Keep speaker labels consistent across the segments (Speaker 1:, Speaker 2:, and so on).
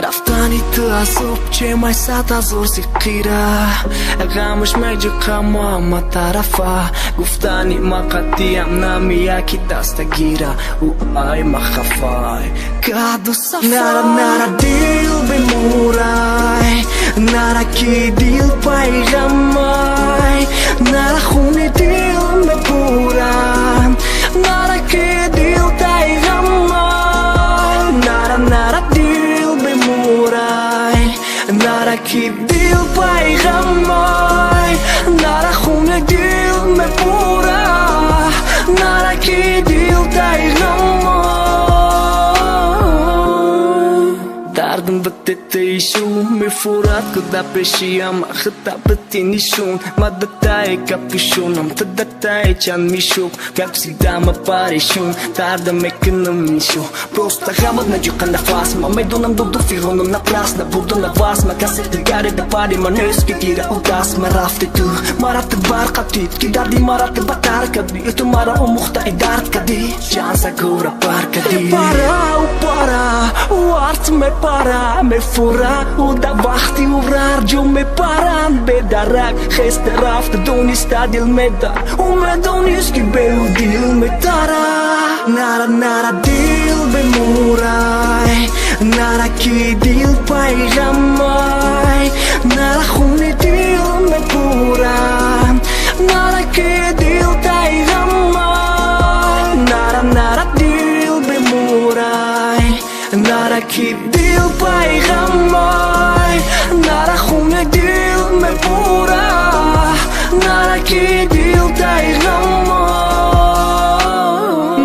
Speaker 1: Рафтани ту азоб, чемай 100 000 зиқира. Ғамаш меҷиқамо ҳама тарафа. Гуфтани ма қатъиям намия, ки дастагира. Ӯ ай ма хафай каду сафа. Нара, нара, дил бемурай. Нара, ки дил пайғамай. Нара, хуни дил мепура. Нара, ки дил тайғамай. Нара, нара, дил бемурай. Нара, ки дил пайғамай. Нара, хуни дил мепура. Нара, ки дил тайғамай. Дардам битетаишу мефурад, куда пешиям хита бити нишон. Ма датай капюшоном, ту датай чанд мишок. Как всегда, ма парешон, дардам мекунам нишу. Просто ғамат наҷуқа нафас. Ма медонам, дуду фиғонам напрасно. Бурду на вас, ма касе дигаре да пари ма нест, ки гира ӯ даст. Ма рафти ту, мара ту барқатид, ки дарди мара ту батар кардӣ. Ту мара омӯхтаи дард кардӣ, ҷансагура пар кардӣ. Пара, ӯ пара, ӯ арт мепара, мефура. Ӯ да вақти ӯ рарҷо мепаранд бедарак. Хеста рафта, дониста дил медар. Ӯ медонист, ки беӯ дил метара. Нара, нара, дил бемурай. Нара, ки дил пайғамай. Нара, хуни дил мепура. Нара, ки дил тайғамай. Нара, нара, дил бемурай. Нара, ки дил пайғамай. Нара, хуни дил мепура. Нара, ки дил тайғамай.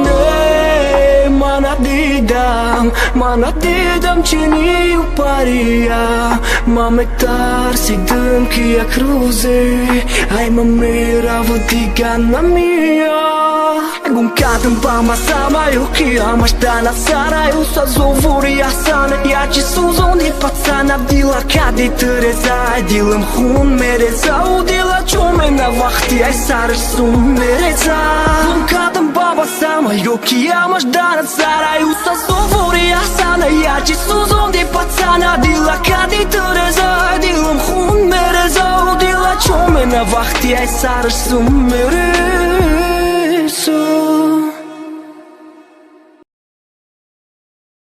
Speaker 1: Не, ма надидам, ма надидам чинию пария. Ма метарсидам, ки як рӯзе ай ма мераву дигар намия. Гум кардам ба масамаю, қиямаш да назараю. Сазовори аҳсана, ячи сӯзони пацана. Дила кади ту реза, дилам хун мереза. У дила чумена вақти ай сараш сум мереза. Гум кардам ба басамаю, қиямаш да назараю. Сазовори аҳсана, ячи сӯзонди пацана. Дила кади ту реза, дилам хун мереза. У дила чумена вақти ай сараш сум мереза.